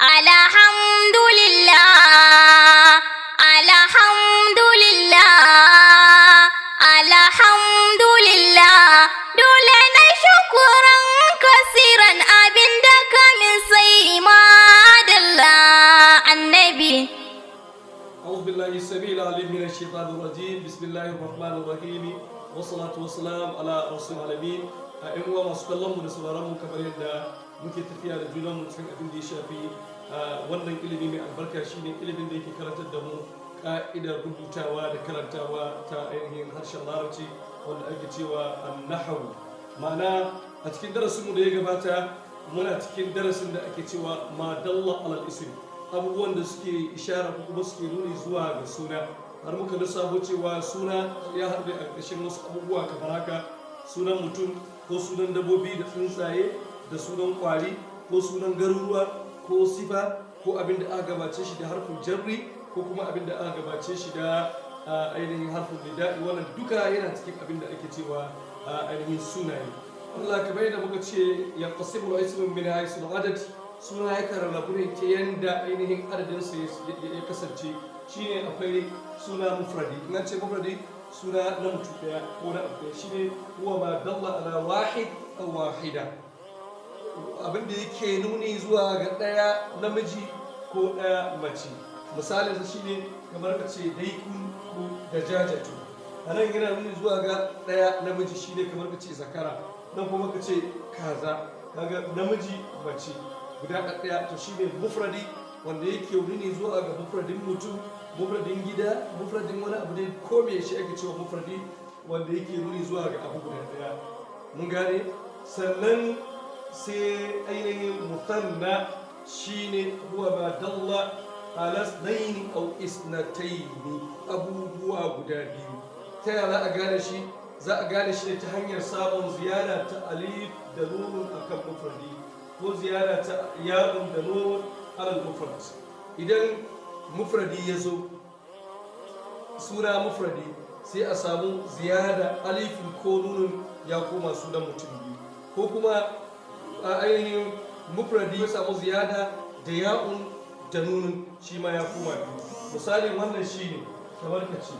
Alhamdulillah, alhamdulillah, alhamdulillah. Dole na shukuran kasiran abinda kamin sai madalla annabi. أعوذ بالله السميع العليم من الشيطان الرجيم. بسم الله الرحمن الرحيم، والصلاة والسلام على رسول العالمين. ‘Yan uwa masu kallon mu da sauraron mu, kamar yadda muke tafiya da junan mu cikin abin da ya shafi wannan ilimi mai albarka, shine ilimin da yake karantar da mu ka'idar rubutawa da karantawa ta ainihin harshen Larabci, wanda ake cewa annahawu. Ma'ana, a cikin darasinmu da ya gabata, muna cikin darasin da ake cewa ma dalla alal ism, abubuwan da suke ishara ko kuma suke nuni zuwa ga suna. Har muka lissafo cewa suna ya haɗu a ƙarshen wasu abubuwa kamar haka: sunan mutum, ko sunan dabbobi da tsuntsaye, da sunan ƙwari, ko sunan garuruwa, ko sifa, ko abin da aka gabace shi da harfin jarri, ko kuma abin da aka gabace shi da ainihin harfin nida'i. Wannan duka yana cikin abin da ake cewa ainihin sunaye. Allah, kamar yadda muka ce, ya qasimu ismun min haythu adad, suna ya rarrabu ne ta yanda ainihin adadinsa ya kasance. Shine akwai suna mufradi. In an ce mufradi, suna na mutum daya ko na abu daya, shine huwa ma dalla ala wahid aw wahida, abin da yake nuni zuwa ga daya namiji ko daya mace. Misalin sa shine kamar ka ce daikun ko dajajatu. A nan yana nuni zuwa ga daya namiji, shine kamar ka ce zakara. Nan kuma ka ce kaza, kaga namiji mace guda ɗaya. To shine mufradi, wanda yake nuni zuwa ga mufradin mutum, mufradin gida, mufradin wani abu dai, ko me shi ake cewa mufradi, wanda yake nuni zuwa ga abu guda ɗaya. Mun gane? Sannan sai ainihin musanna, shine huwa ma dalla ala isnaini aw isnataini, abubuwa guda biyu. Ta yaya za a gane shi? Za a gane shi ne ta hanyar samun ziyara ta alif da nunun akan mufradi, ko ziyara ta ya'un da nun alal mufrad. Idan mufradi ya zo, suna mufradi, sai a samu ziyada alifin ko nunun, ya koma sunan mutum biyu. Ko kuma a ainihin mufradi ya samu ziyada da ya'un da nunun, shi ma ya koma biyu. Misalin wannan shine kamar ka ce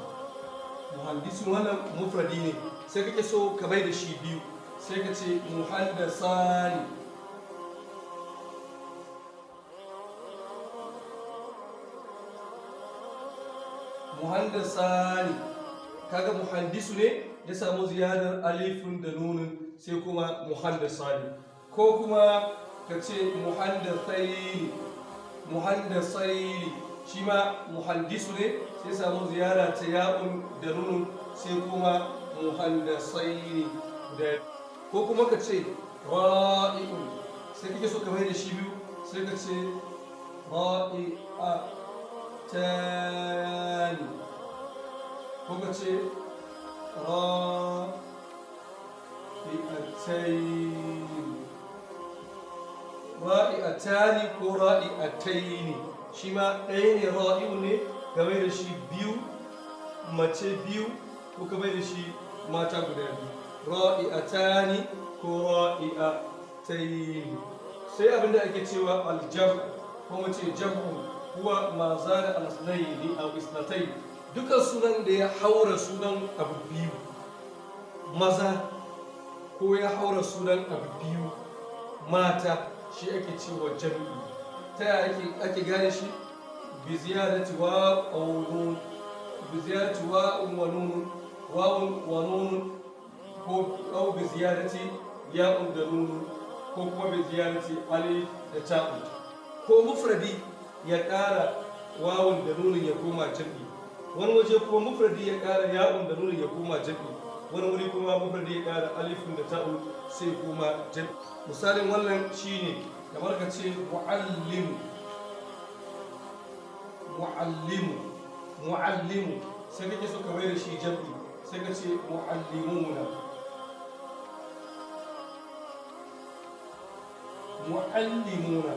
muhandisun. Wannan mufradi ne, sai kake so ka mai da shi biyu, sai ka ce muhandasani. Muhandasani, kaga muhandisu ne ya samu ziyadar alifin da nunin, sai kuma muhandasani. Ko kuma ka ce muhandasaini. Muhandasaini shi ma muhandisu ne, sai samu ziyara ta ya'un da nunun, sai kuma muhandasaini da. Ko kuma ka ce ra'i'un, sai kake so ka mai da shi biyu, sai ka ce ra'i'atani, ko ka ce ra'i'ataini. Ra'i'atani ko ra'i'ataini, shi ma ɗaya ne, ra'i'u ne, game da shi biyu, mace biyu, ko game da shi mata guda biyu, ra'i'atani ko ra'i'ataini. Sai abinda ake cewa aljam, ko mu ce jam'u, huwa ma zada al isnaini aw isnatayn, dukan sunan da ya haura sunan abu biyu maza, ko ya haura sunan abu biyu mata, shi ake cewa jam'i. Ta yaya ake gane shi? Bi ziyadati wa aw nun, bi ziyadati wa wa nun, wawun wa nun, ko aw bi ziyadati ya'un da nun, ko kuma bi ziyadati alif da ta'un. Ko mufradi ya ƙara wawun da nunun ya koma jam'i, wani waje kuma mufradi ya ƙara ya'un da nunun ya koma jam'i, wani wuri kuma mufradi ya ƙara alifin da ta'un sai koma jam'i. Misalin wannan shine kamar ka ce mu'allimu. Mu'allimu, mu'allimu, sai kake so ka mai da shi jam'i, sai ka ce mu'allimuna. Mu'allimuna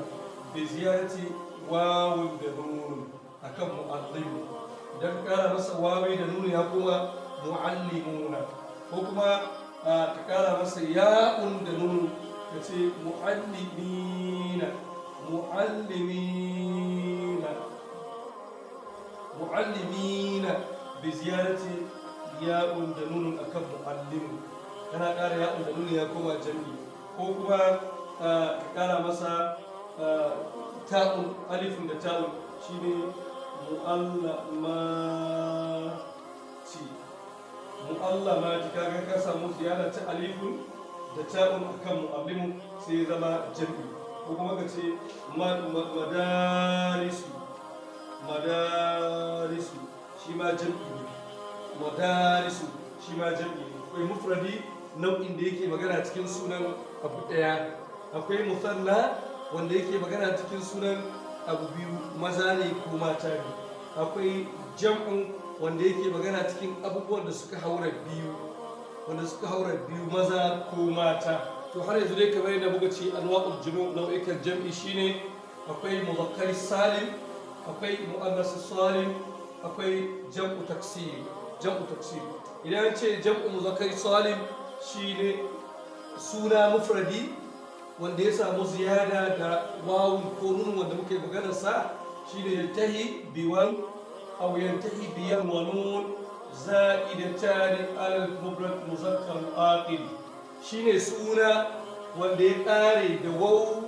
bi ziyarati wawun da nunun akan mu'allimu. Idan ka kara masa wawi da nunu, ya koma mu'allimuna. Ko kuma ka kara masa ya'un da nunu, ka ce mu'allimina. Muallimina, muallimina bi ziyarati ya'un da nunun akan muallimu. Kana ƙara ya'un da nunun ya koma jam'i, ko kuma ka ƙara masa ta'un, alifin da ta'un, shine mu'allamati. Mu'allamati, kaga ka samu ziyara ta alifun da ta'un akan mu'allimu, sai ya zama jam'i. Ko kuma ka ce madarisu, madarisu shi ma jam'i ne, madarisu shi ma jam'i ne. Akwai mufradi, nau'in da yake magana cikin sunan abu ɗaya. Akwai musanna, wanda yake magana cikin sunan abu biyu, maza ne ko mata ne. Akwai jam'u, wanda yake magana cikin abubuwan da suka haura biyu, wanda suka haura biyu, maza ko mata. To har yanzu dai, kamar yadda muka ce, anwa'ul jumu, nau'ikan jam'i shine akwai muzakkar salim, akwai muannas salim, akwai jam'u taksir. Jam'u taksir, idan an ce jam'u muzakkar salim, shine suna mufradi wanda ya samu ziyada da wawun ko nun, wanda muka yi maganar sa, shine yantahi bi wan aw yantahi bi yan wa nun za'idatan al mufrad muzakkar aqil. Shine suna wanda ya kare da waw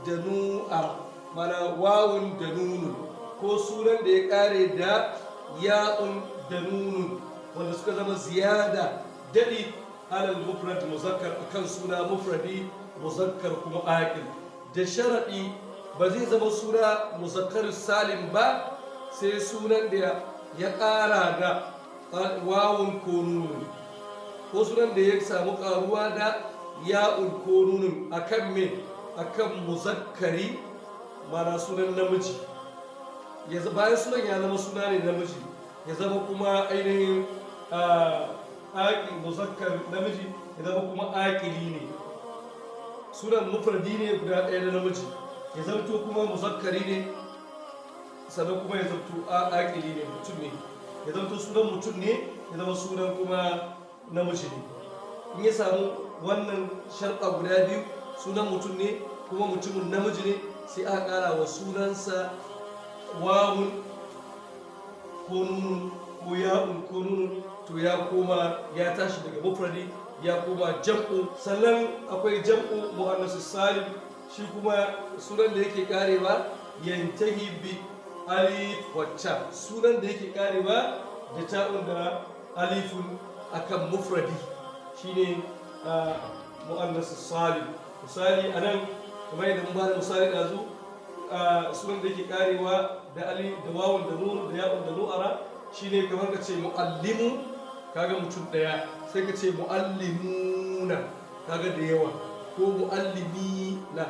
da nu'ar, mana wawun da nunun, ko sunan da ya kare da ya'un da nunun, wanda suka zama ziyada, daɗi, alal mufrad muzakkar, akan suna mufradi muzakkar kuma aqil. Da sharaɗi ba zai zama suna muzakkar salim ba sai sunan da ya ƙara da wawun ko nunun, ko sunan da ya samu ƙaruwa da ya'un ko nunun akan me? Akan muzakkari, mana sunan namiji. Bayan sunan ya zama suna ne namiji, ya zama kuma ainihin aƙi muzakkar namiji, ya zama kuma aƙili ne. Sunan mufradi ne guda ɗaya na namiji, ya zamto kuma muzakkari ne, sannan kuma ya zamto aƙili ne, mutum ne. Ya zamto sunan mutum ne, ya zama sunan kuma namiji ne. In ya samu wannan sharɗa guda biyu, sunan mutum ne kuma mutumin namiji ne, sai aka ƙara wa sunansa wawun ko nunun ko ya'un ko nunun, to ya koma, ya tashi daga mufradi ya koma jam'u. Sannan akwai jam'u muannas salim, shi kuma sunan da yake karewa yantahi bi alif wacca, sunan da yake karewa da ta'un da alifun akan mufradi, shine muannas salim. Misali anan, kamar yadda mun bada misali ɗazu, sunan da yake karewa da ali da wawun da nun da ya'un da nu'ara, shine kamar ka ce muallimu, kaga mutum ɗaya, sai ka ce muallimuna, kaga da yawa, ko muallimina,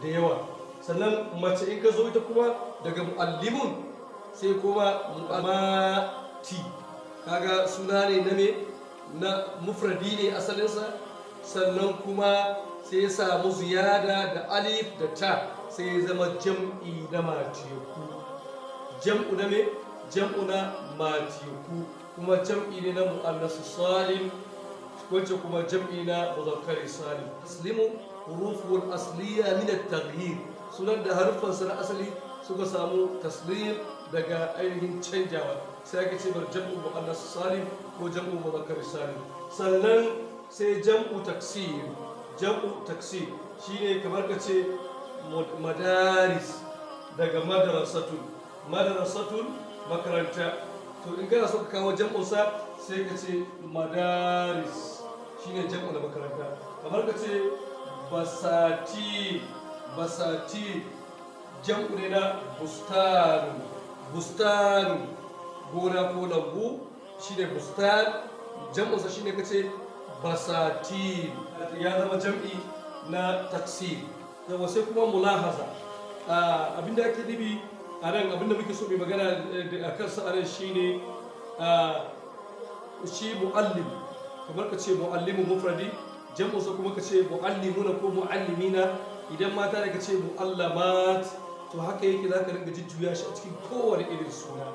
da yawa. Sannan mace in ka zo ita kuma, daga muallimun sai kuma mu'amati, kaga suna ne na me? Na mufradi ne asalinsa, sannan kuma sai ya samu ziyada da alif da ta, sai ya zama jam'i na mateku. Jam'u na me? Jam'u na mateku, kuma jam'i ne na mu'annasu salim, wacce kuma jam'i na muzakkari salim. Aslimu huruful asliya min at-taghyir, sunan da haruffansa na asali suka samu taslim daga ainihin canjawa, sai ake ce bar jam'u mu'annas salim ko jam'u muzakkar salim. Sannan sai jam'u taksir. Jam'u taksir shine kamar ka ce madaris, daga madrasatun. Madrasatun, makaranta. To in kana so ka kawo jam'unsa, sai ka ce madaris, shine jam'u na makaranta. Kamar ka ce basati, basati jam'u ne na bustanu. Bustanu, gona ko lambu, shine bustan. Jam'unsa shine ka ce basati, ya zama jam'i na taksir. Yawa, sai kuma mulahaza. Abinda ake nufi a nan, abinda muke so mai magana a kansa a nan, shine shi mu'allim. Kamar ka ce mu'allimu mufradi, jam'unsa kuma ka ce mu'allimuna ko mu'allimina, idan mata ne ka ce mu'allamat. To haka yake, za ka ringa jujjuya shi a cikin kowane irin suna,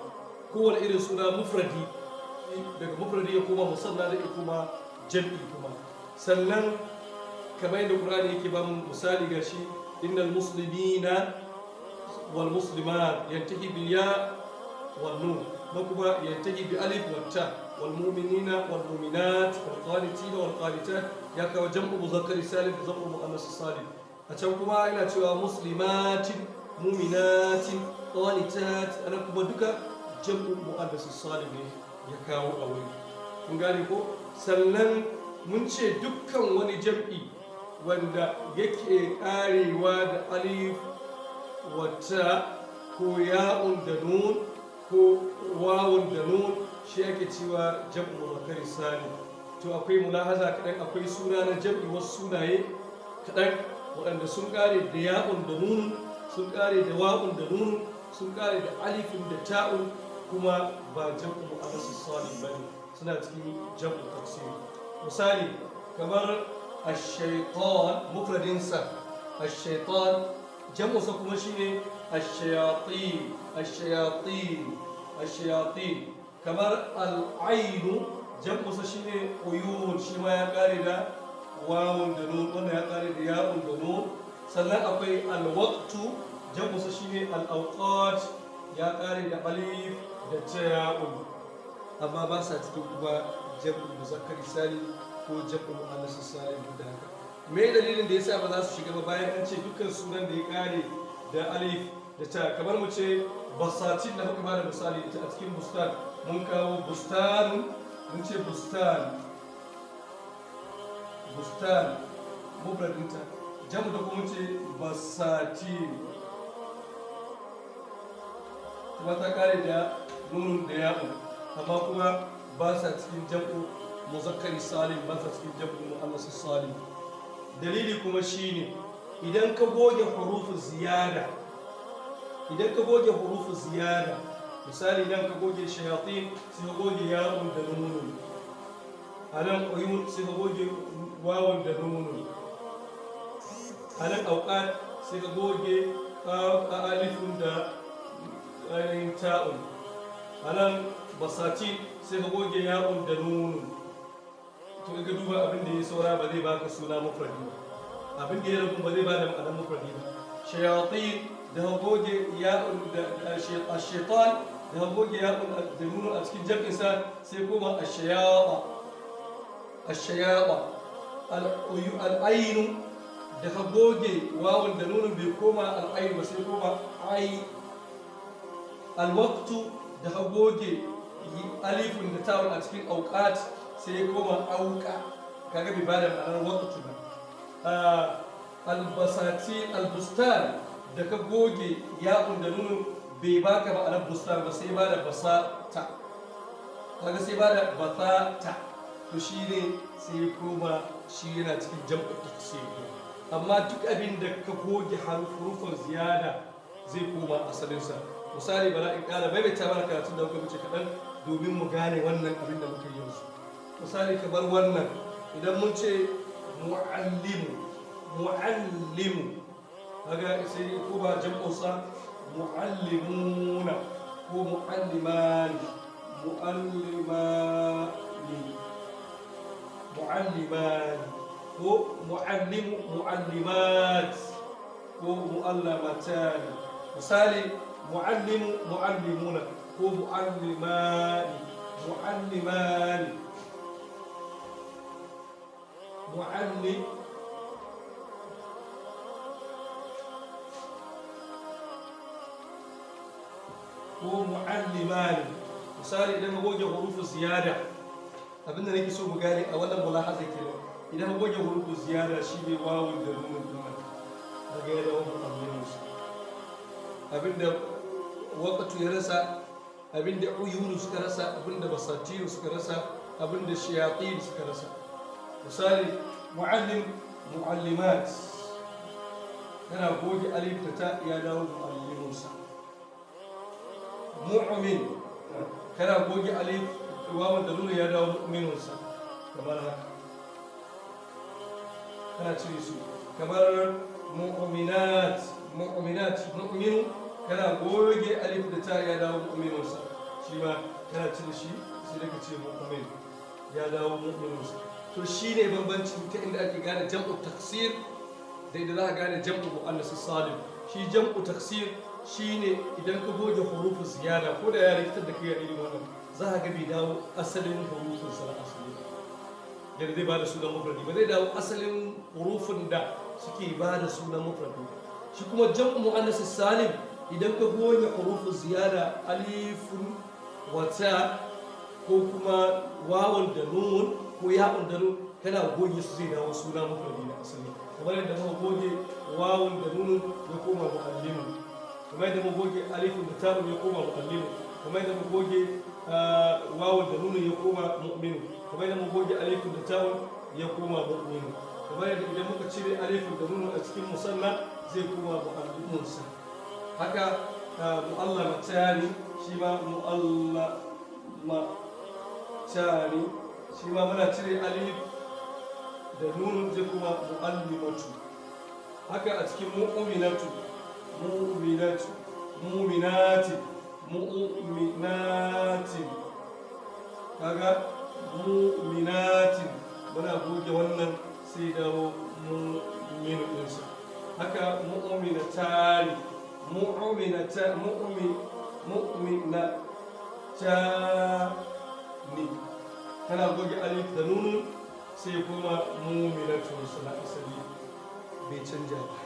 kowane irin suna mufradi, daga mufradi ya koma musanna da ya koma jam'i kuma. Sannan kamar yadda Qur'ani yake ba mu misali, gashi Innal muslimina wal muslimat yantahi bil ya wal nun, na kuma yantahi bi alif wa ta. Wal mu'minina wal mu'minat wal qanitina wal qanitat, ya kawo jam'u muzakkari salim da jam'u muannas salim. A can kuma yana cewa muslimatin, mu'minatin, qanitat, ana kuma duka jam'u muannas salim ne ya kawo a wuri. Kun gane ko? Sannan mun ce dukkan wani jam'i wanda yake karewa da alif wata ko ya'un da nun ko wawun da nun, shi ake cewa jam'u muzakkari salim. To akwai mulahaza kaɗan, akwai suna na jam'i, wasu sunaye kaɗan waɗanda sun ƙare da ya'un da nun, sun ƙare da wa'un da nun, sun ƙare da alifin da ta'un, kuma ba jam'u muannas salim bane, suna cikin jam'u taksir. Misali kamar ash-shaytan, mufradinsa ash-shaytan, jam'usa kuma shine ash-shayatin, ash-shayatin, ash-shayatin. Kamar al-ainu, jam'usa shine uyun, shi ma ya kare da wawun da nun, wannan ya kare da ya'un da nun. Sannan akwai al-waqtu, jam'usa shine al-awqat, ya kare da alif da ta'un, amma ba sa cikin kuma jam'u muzakkari salim ko jam'u muannas salim. Da haka me dalilin da yasa ba za su shiga ba bayan an ce dukkan sunan da ya kare da alif da ta? Kamar mu ce basatin da muka bada misali ita a cikin bustan, mun kawo bustan, mun ce bustan, bustan mufradinta, jam'u da kuma ce basatin, kuma ta kare da nunun da ya'un, amma kuma ba sa cikin jam'u muzakkari salim, ba sa cikin jam'u muannas salim. Dalili kuma shine idan ka goge hurufu ziyada, idan ka goge hurufu ziyada, misali idan ka goge shayatin sai ka goge ya'un da nunun, anan uyun sai ka goge wawun da nunun, anan awqat sai ka goge alifun da ainihin ta'un, anan basati sai ka goge ya'un da nunun. To in ka duba abin da ya saura ba zai baka suna mufradi ba, abin da ya rabu ba zai bada ma'anar mufradi ba. Shayatin da ka goge ya'un da shaitan da ka goge ya'un da nunun a cikin jam'insa sai koma ashayaba, ashayaba. Al'ainu da ka goge wawun da nunun bai koma al'ainu ba sai koma ai. Alwaqtu da ka goge alifun da ta'un a cikin auqat sai ya koma auka, kaga bai bada ma'anar waqtu ba. Albasati, albustan da ka goge ya'un da nunun bai baka ma'anar bustan ba sai bada basata, kaga sai bada basata. To shine sai ya koma shi yana cikin jam'u taksir. Amma duk abin da ka goge harufan ziyada zai koma asalinsa. Misali bara in ƙara maimaita mana karatun da muka wuce kaɗan domin mu gane wannan abin da muka yi yanzu. Misali kamar wannan, idan mun ce mu'allimu, mu'allimu, kaga sai ko ba jam'unsa mu'allimuna ko mu'allimani, mu'allimani, mu'allimani, ko mu'allimu, mu'allimat, ko mu'allamatani. Misali mu'allimu, mu'allimuna, ko mu'allimani, mu'allimani, mu'alli, ko mu'allimani. Misali idan ka goge hurufu ziyada, abinda nake so mu gane a wannan mulahaza kenan, idan ka goge hurufu ziyada shine wawun da nunun din nan, kaga ya dawo mu'allimun. Abinda waqtu ya rasa, abinda uyunu suka rasa, abinda basatiru suka rasa, abinda shayatin suka rasa. Misali mu'allim, mu'allimat, kana goge alif da ta ya dawo mu'allimunsa. Mu'min, kana goge alif wawan da nuna ya dawo mu'minunsa, kamar haka kana cire su. Kamar mu'minat, mu'minat, mu'minu, kana goge alif da ta ya dawo mu'minunsa, shi ma kana cire shi sai daga ce mu'min ya dawo mu'minunsa. To shi ne bambancin ta inda ake gane jam'u taksir Da idan za ka gane jam'u mu'annas salim, shi jam'u taksir shine idan ka goge hurufin ziyada, ko da ya rikitar da kai a irin wannan, za ka ga bai dawo asalin hurufin sa na asali ba. Yadda zai bada sunan mufradi ba zai dawo asalin hurufin da suke bada sunan mufradi. Shi kuma jam'u mu'annas salim, idan ka goge hurufin ziyada, alifun wata ko kuma wawan da nun ko ya'un da nun, kana goge su zai dawo suna mufradi na asali. Kamar yadda muka goge wawun da nunun ya koma mu'allimu, kamar yadda muka goge alifun da ta'un ya koma mu'allimu, kamar yadda muka goge wawun da nunun ya koma mu'minu, kamar yadda muka goge alifun da ta'un ya koma mu'minu, kamar yadda idan muka cire alifun da nunun a cikin musanna zai koma mu'allimunsa. Haka mu'allamatani, shi ma mu'allamatani, shi ma muna cire alif da nunun zai kuma mu'allimatu. Haka a cikin mu'minatu, mu'minatu, mu'minati, mu'minati, kaga mu'minatin muna goge wannan sai dawo mu'minu ɗinsa. Haka mu'minatani, mu'minata, mu'minatani, kana goge alif da nunun sai kuma mu'minatun sana asali bai canja ba,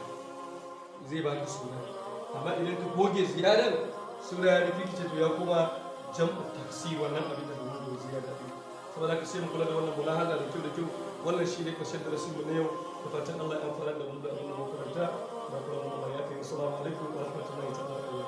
zai baka suna. Amma idan ka goge ziyarar suna ya rikice, to ya kuma jam'u taksir, wannan abin da goge ziyara din. Saboda haka sai mu kula da wannan mulahaza da kyau da kyau. Wannan shine karshen darasin mu na yau, da fatan Allah ya amfana da mu da abin da muka karanta, da kuma Allah ya fi. Assalamu alaikum wa rahmatullahi ta'ala.